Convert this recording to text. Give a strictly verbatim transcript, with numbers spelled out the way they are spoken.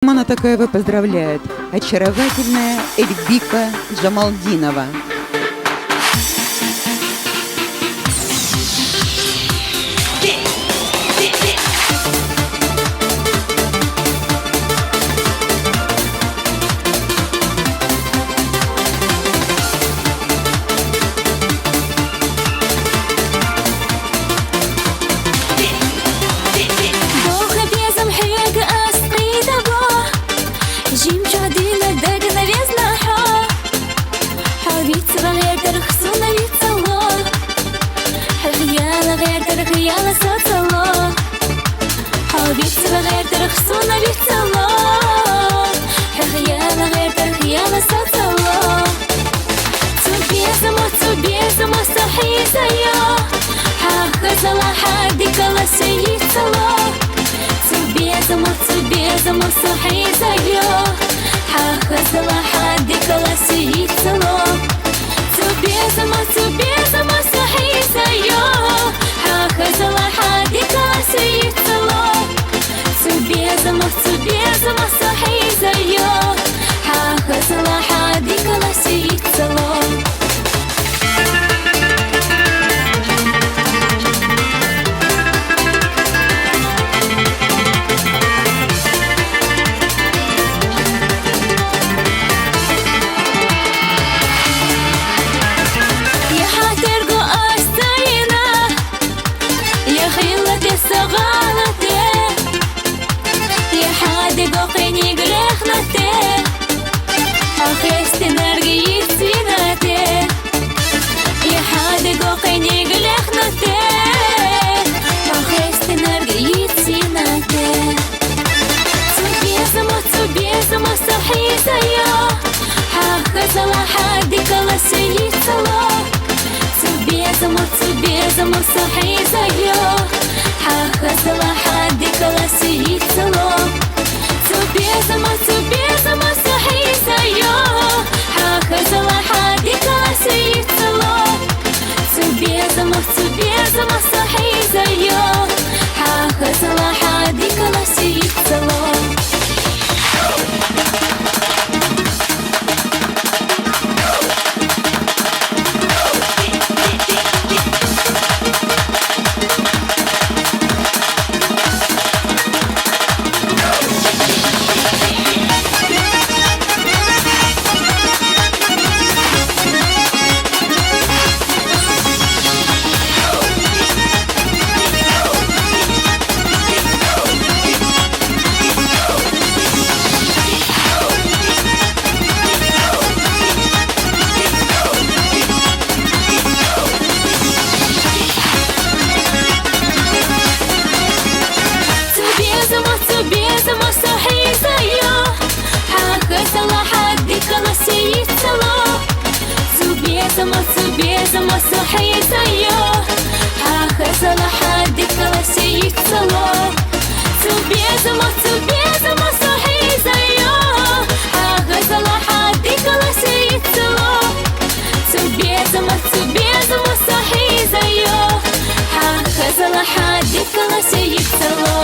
Мана Такаева поздравляет очаровательная Эльбика Джамалдинова. Дохаб езам хьега астхидаго, жим чухдина дагна везна хьо. Хьо вицра гъердар хсуна вицало, хьо хияла гъердар хияла соцало. Хьо вицра гъердар хсуна вицало, хьо хияла гъердар хияла соцало. Цу безамо, цу безамо со хьизайо, хьа хазала хьа дикала сеицало. Цу безамо, цу безамо со хьизайо, хьа хазала хьа дикала сеицало. Цу безамо, цу безамо со хьизайо, хьа хазала хьа дикала сеицало. Цу безамо, цу безамо со хьизайо, хьа хазала хьа дикала сеицало. Я хьатерго астайна, я хилате сагалате, я хьадего къиниг рехнате, ахестенарги ицинате. Я хьадего къиниг рехнате, ахестенарги ицинате. Цу безамо, цу безамо со хьизайо, хьа хазала хьа дикала сеицало. Цу безамо, цу безамо со хьизайо, хьа хазала хьа дикала сеицало. Цу безамо, цу безамо со хьизайо, хьа хазала хьа дикала сеицало. Цу безамо, цу безамо со хьизайо, хьа хазала хьа дикала сеицало. Цу безамо, цу безамо со хьизайо, хьа хазала хьа дикала сеицало. Цу безамо, цу безамо со хьизайо, хьа хазала хьа дикала сеицало. Цу безамо, цу безамо со хьизайо, хьа хазала хьа дикала сеицало. Цу безамо, цу безамо со хьизайо, хьа хазала хьа дикала сеицало.